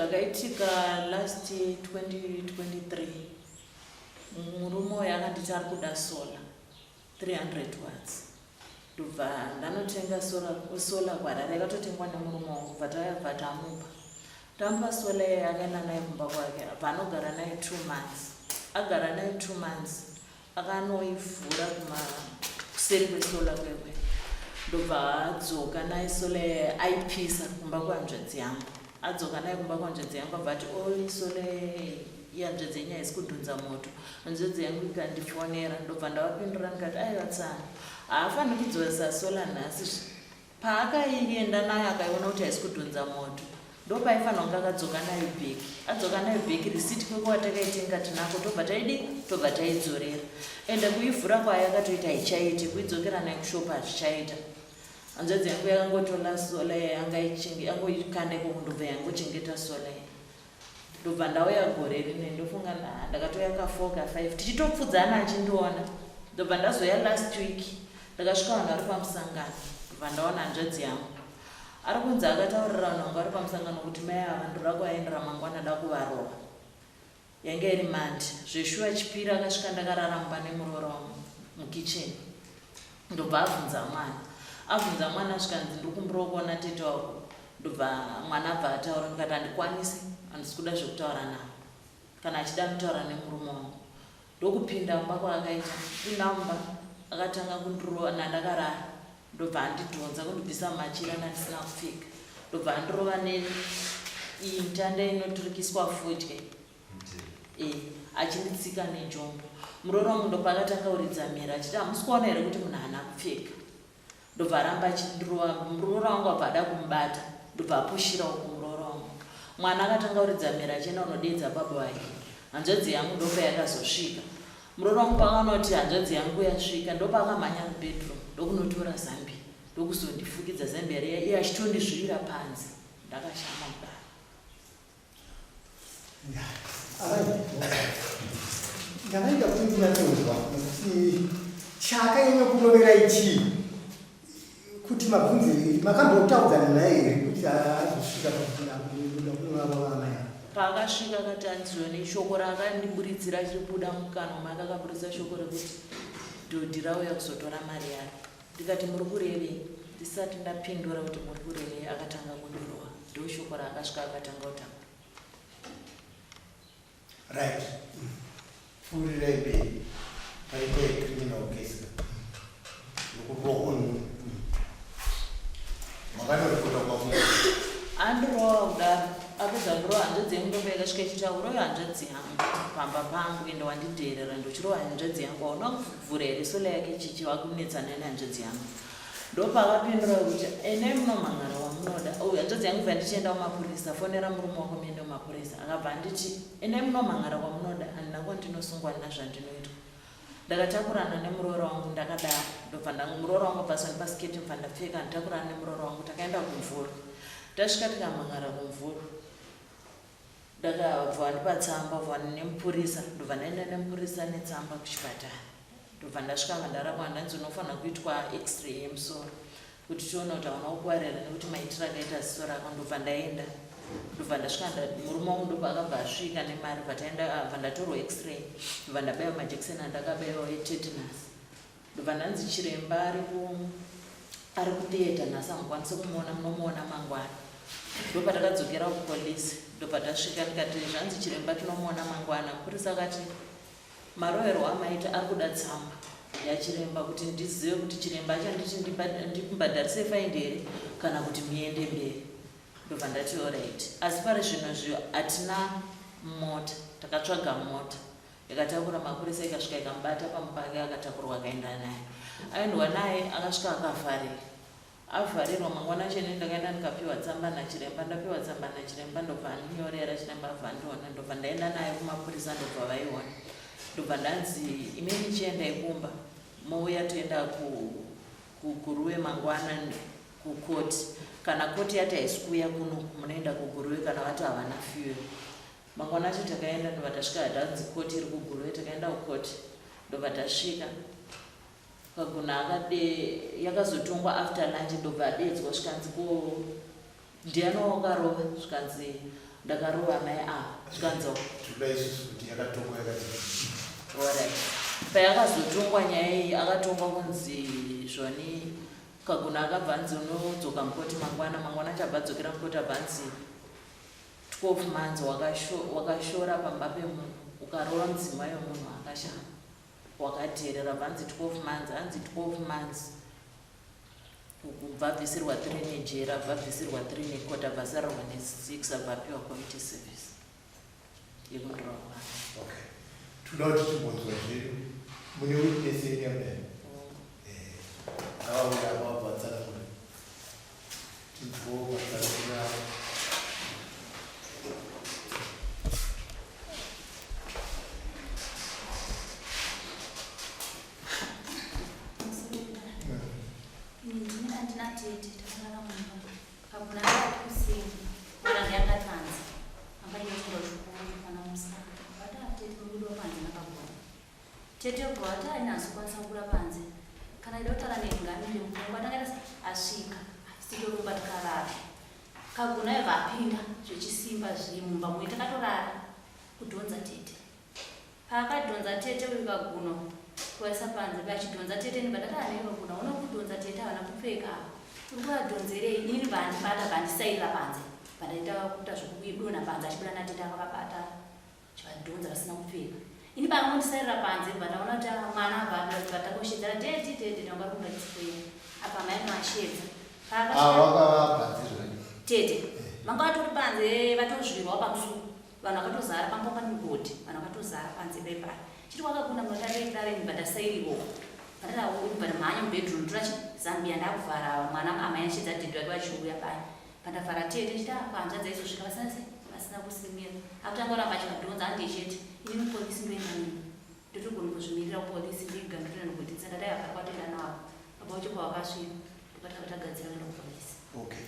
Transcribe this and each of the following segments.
Zvakaitika last 2023, murume uyu akanditi ari kuda solar 300 watts. Ndobva ndanotenga solar kuHarare, yakatotengwa nemurume wangu, bva tayabva tamupa. Tamupa solar iye, akaenda naye kumba kwake, abva anogara naye 2 months. Agara naye 2 months, akanoivhura kuseri kwesolar kwekwe, ndobva adzoka naye solar iye, aipisa kumba kwehanzvadzi yangu. Adzoka naye kumba kwehanzvadzi yangu, abva ati, "Oi, solar ihanzvadzi yenyu haisi kudhonza moto." Hanzvadzi yangu ikandifonera, ndobva ndavapindura ndikati, "Aiwa tsano, haafaniri kudzosa solar nhasi." Paakaienda nayo, akaiona kuti haisi kudhonza moto, ndopaifanira kunge akadzoka nayo back. Adzoka nayo back, risiti kwekuva takaitenga tinako, tobva taidi, tobva taidzorera. Ende kuivhura kwayo akatoita haichaiti, kuidzokera nayo kushop hazvichaita. Hanzvadzi yangu yakangotora solar yangoikanda ikoko, ndobva yangochengeta solar. Ndobva ndauya gore rine, ndofunga ndakatouya ka4 ka5, tichitopfudzana achindiona. Ndobva ndazoya last week, ndakasvika vanhu vari pamusangano, ndobva ndaona hanzvadzi yangu ari kunzi akataurira vanhu vanga vari pamusangano kuti mai ava ndoda kuvaendera mangwana, da kuvarova. Yange iri Monday. Zveshuwa, Chipiri akasvika ndakarara mumba nemuroora wangu mukicheni. Ndobva abvunza mwana. Abvunza mwana, zvikanzi, "Ndikumbirawo kuona tete wako." Ndobva mwana abva ataura, ndikati, "Handikwanisi, handisi kuda zvekutaura navo. Kana achida kutaura nemurume wangu." Ndokupinda mumba kwaakaita. Pinda mumba, akatanga kundirova nandakarara. Ndobva andidhonza kundibvisa mumachira nandisina kupfeka, ndobva andirova neiyi mitanda inoturikiswa fodya achinditsika nejombo. Muroora wangu ndopaakatanga kuridza mhere achiti, "Hamusi kuona here kuti munhu haana kupfeka?" Ndobva aramba achindirova. Muroora wangu abva ada kumubata, ndobva apushirawo kumuroora wangu. Mwana akatanga kuridza mhere achienda kunodedza baba vake. Hanzvadzi yangu ndopa yakazosvika. Muroora wangu paakaona kuti hanzvadzi yangu yasvika, ndopaakamhanya kubedroom, ndokunotora zambia, ndokuzondifukidza zambia riya, iye achitondizvivira panze ndakashama kudaro. Amai, ndakaita kuti ndinyatsonzwa nekuti chakanyanya kurovera ichii, kuti mabvunze makambotaudzana naye here kuti azosvika pakuti ndakuda kunorava amai ava? Paakasvika akati anzione shoko raakandiburitsira achibuda mukanwa make, akaburitsa shoko rekuti dhodhi rauya kuzotora mari yaro. Ndikati, "Muri kurevei?" Ndisati ndapindura kuti muri kurevei, akatanga kundirova. Ndo shoko raakasvika akatanga kutaura. Right, pfuurirai mberi. Paita criminal case yokurohwa, makanoripota kwamu? Andirova kudaro, apedza kurova hanzvadzi yangu, ndomba yakasvika ichitaura, "Uyo hanzvadzi yangu pamba pangu, ende wandidherera, ndochirova hanzvadzi yangu. Hauna kuvhura here solar yake? Chichi wakunetsana nehanzvadzi yangu?" Ndopakapindura kuti, "Endai munomhangara wamunoda." Uyu hanzvadzi yangu bva ndichienda kumapurisa, "Fonera murume wako muende kumapurisa." Akabva anditi, "Endai munomhangara kwamunoda, handina kwandinosungwa, handina zvandinoitwa." Ndakatakurana nemuroora wangu ndakadaro, ndobva muroora wangu abva azondipa siketi, ndobva ndapfeka. Nditakurana nemuroora wangu, takaenda kumvura. Tasvika, tikamhangara kumvura. Ndakabva vandipa tsamba, bva nemupurisa, ndobva ndaenda nemupurisa netsamba kuchipatara. Ndobva ndasvika, ndarapwa. Ndanzi, "Unofanira kuitwa x-ray yemusoro kuti tione kuti hauna kukuwara here, nekuti maitiro akaita ziso rako." Ndobva ndaenda, ndobva ndasvika. Murume wangu ndobva akabva asvika nemari, bva taenda, bva ndatorwa x-ray, ndobva ndabayiwa majekiseni andakabayiwa etetanus. Ndobva ndanzi chiremba ari kutheatre nhasi, hamukwanisi kumuona, munomuona mangwana. Ndopatakadzokera kupolisi, ndobva tasvika, ndikati, "Zvanzi chiremba tinomuona mangwana." Mupurisa akati, "Maroverwo amaita ari kuda tsamba yachiremba kuti ndizive kuti chiremba achanditi ndimubhadharise faindi here kana kuti muende mberi." Ndobva ndati, "Alright, asi pari zvino zviyo hatina mota." Takatsvaga mota ikatakura mapurisa, ikasvika ikamubata pamupake, akatakurwa, akaenda naye. Aendwa naye, akasvika akavharira. Avharirwa, mangwana chene ndakaenda ndikapiwa tsamba nachiremba. Ndapiwa tsamba nachiremba, ndobva andinyorera. Chiremba abva andiona, ndobva ndaenda naye kumapurisa, ndobva vaiona. Ndobva ndanzi, "Imimi chiendai kumba, mouya toenda kuGuruve mangwana kukoti. Kana koti yati haisi kuuya kuno, munoenda kuGuruve. Kana vati havana fuel." Mangwana acho takaenda, ndobva tasvika, tanzi koti iri kuGuruve. Takaenda kukoti, ndobva tasvika kaguna akade. Yakazotongwa after lunch. Ndobva adedzwa, zvikanzi, "Ko, ndiani wakarova?" Zvikanzi, Ndakarova mai ava zvikanzi Tinoda isusu kuti yakatongwa yakati. Alright. Payakazotongwa nyaya iyi akatongwa kunzi zvoni Kaguna akabva anzi unodzoka mukoti mangwana mangwana achabva adzokera mukoti abva anzi 12 months wakashora pamba pemunhu ukarova mudzimai wemunhu akashama wakadherera bva anzi 12 months anzi 12 months kubva abvisirwa 3 nejera abva abvisirwa 3 nekota abva asarirwa ne6 abva apiwa community service yekundirova. Okay, toda kuti timbonzwa zvedu mune witness yenyu yamudai eh, ngavauya apa vabva vatsanangura tinzwewo matsanangura avo. Handina tete, takarara mumba. Hakuna kuseni. Mwana ndiye akatanza. Anga inotora chikoro kana musana. Vata tete mubudo panze nakagona. Tete ubva vati aina azokwanisa kubuda panze. Kana ida kutaura neni ngamire mupfungwa tanga asvika. Sitorumba tikarara. Kagona yobva apinda zvechisimba zviye mumba muye takatorara kudhonza tete. Paakadhonza tete uyu kaguno kuvaisa panze vachidhonza tete ndibva ndati anei kaguno hauna kudhonza tete havana kupfeka ava uri kuvadhonzerei inini vandibata vandisairira panze vandaita kuita zvekudonha panze achibuda natete akavabata chivadhonza vasina kupfeka ini paangondisairira panze bva ndaona kuti ah, mwana abva vatakoshedzera tete tete ndanga ri kundachikwenya apa mai mashedza ah, tete vanga vatori panze vatozvirwa pamusuku Vanhu vakatozara pamba pane mugodhi vanhu vakatozara panze pepaya chiti kwakakunda munotarei ndibva ndasairiwo ndibva ndamhanya mubedroom tora chizambia ndakuvhara mwana amai achidza dhedhi vake vachiuya paya pandavhara tete chiti apa hanzvadzi aizosvika vasina sei vasina kusimira akutanga kuramba achivadhonza hande chete ini mupolisi ndoenda nini ndotogona kuzvimirira kupolisi ndiga ndotoenda nogodhidza ndadai avhara kwatoenda navo baba vacho pavakasvika ndopataka tagadzira kuenda kupolisi okay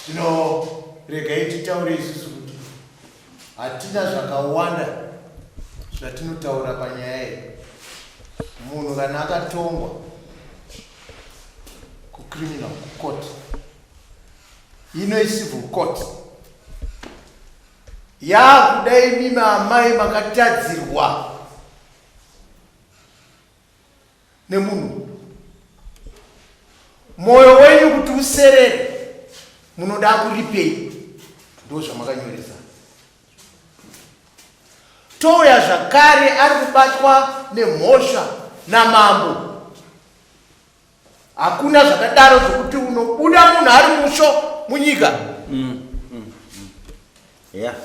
Zvino regai titaure isusu kuti hatina zvakawanda zvatinotaura panyaya iyi. Munhu kana akatongwa kucriminal court, ino icivil court, yakuda imimi amai makatadzirwa nemunhu mwoyo wenyu kuti userere munoda kuripei ndo zvamakanyoresa touya zvakare ari kubatwa nemhosva namambo hakuna zvakadaro zvokuti unobuda munhu ari musho munyika mm, mm, mm. yeah.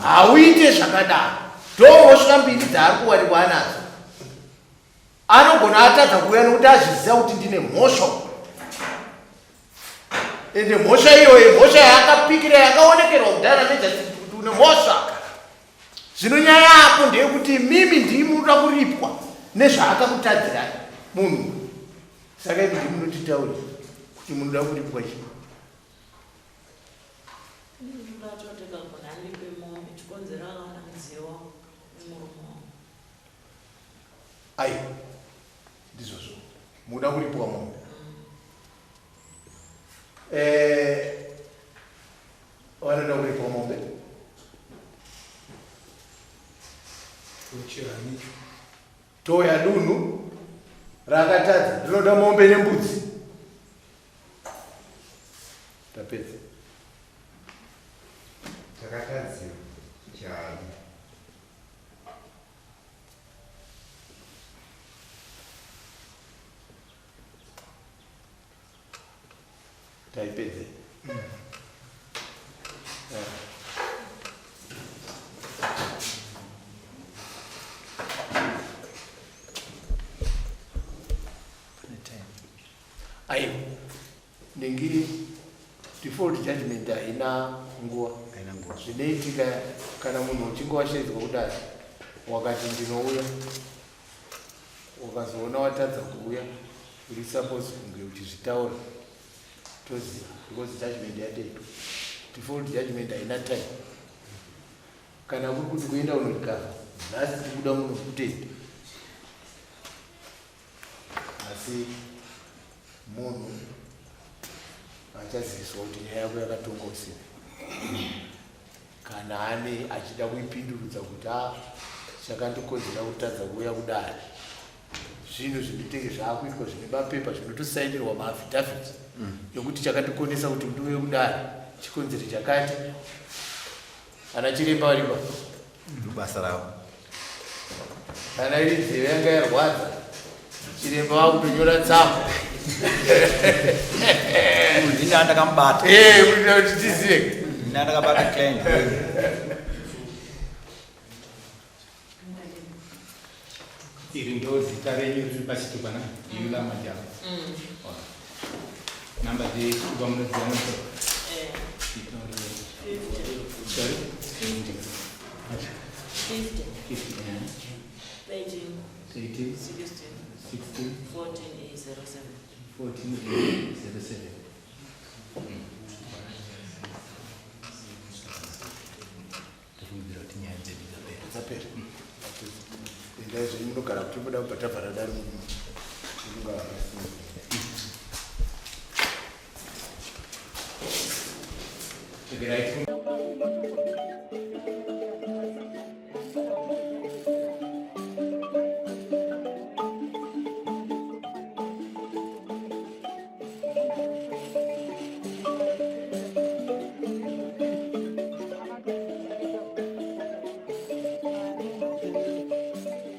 Hauite zvakadaro. Ndomhosva mbiri dzaari kuwanikwa anadzo. Anogona atadza kuuya nokuti azviziva kuti ndine mhosva. Ende mhosva iyoyo mhosva yaakapikira yakaonekerwa kudhara nejasiti kuti une mhosva. Zvino nyaya yako ndeyekuti mimi ndimi munoda kuripwa nezvaakakutadzirai munhu. Saka imi ndimi munotitaurira kuti munoda kuripwa chii? Aiwa, ndizvozvo. Munoda kuripwa mombe. Eh, vanoda kuripwa mombe. Toya dunhu rakatadza rinoda mombe nembudzi. Tapedza. Takatadzira chani. Taipedze. Aiwa. Ndingi default judgment haina nguva. Haina nguva. Zvinoitika kana munhu uchinge washedzwa kudai wakati ndinouya ukazoona watadza kuuya uri suppose kunge uchizvitaura toziva because judgment yatoitwa. Default judgment haina time. Kana kuri kuti kuenda unorikava nhasi tiri kuda munhu kutenda asi munhu Vachaziviswa kuti nyaya yako yakatongwa usina. Kana ane achida kuipindurudza kuti a chakandikonzera kutadza kuuya kudare. Zvinhu zvinotenge zvaakuitwa zvine mapepa zvinotosainirwa maaffidavit ekuti chakandikonesa kuti ndiuye kudare chikonzero chakati. Ana chiremba varipa. Ndobasa ravo. Kana iri nzeve yanga yarwadza, chiremba vakutonyora tsamba. Ndini andakamubata. Eh, kuti tizive. Ndini andakabata client. Iri ndo zita renyu riri pachitupa na Yula Majava. Namba dzechitupa munodziziva noto? Eh, 50. Sorry? 50. 50. Yeah. 13, 13, 16, 16, 14, 07. 14, 07. Tofungidzira kuti nyaya dzedu dzapera. Dzapera. Endai zvenyu munogara kuti muda kubva tavhara dare munogara. Regerai.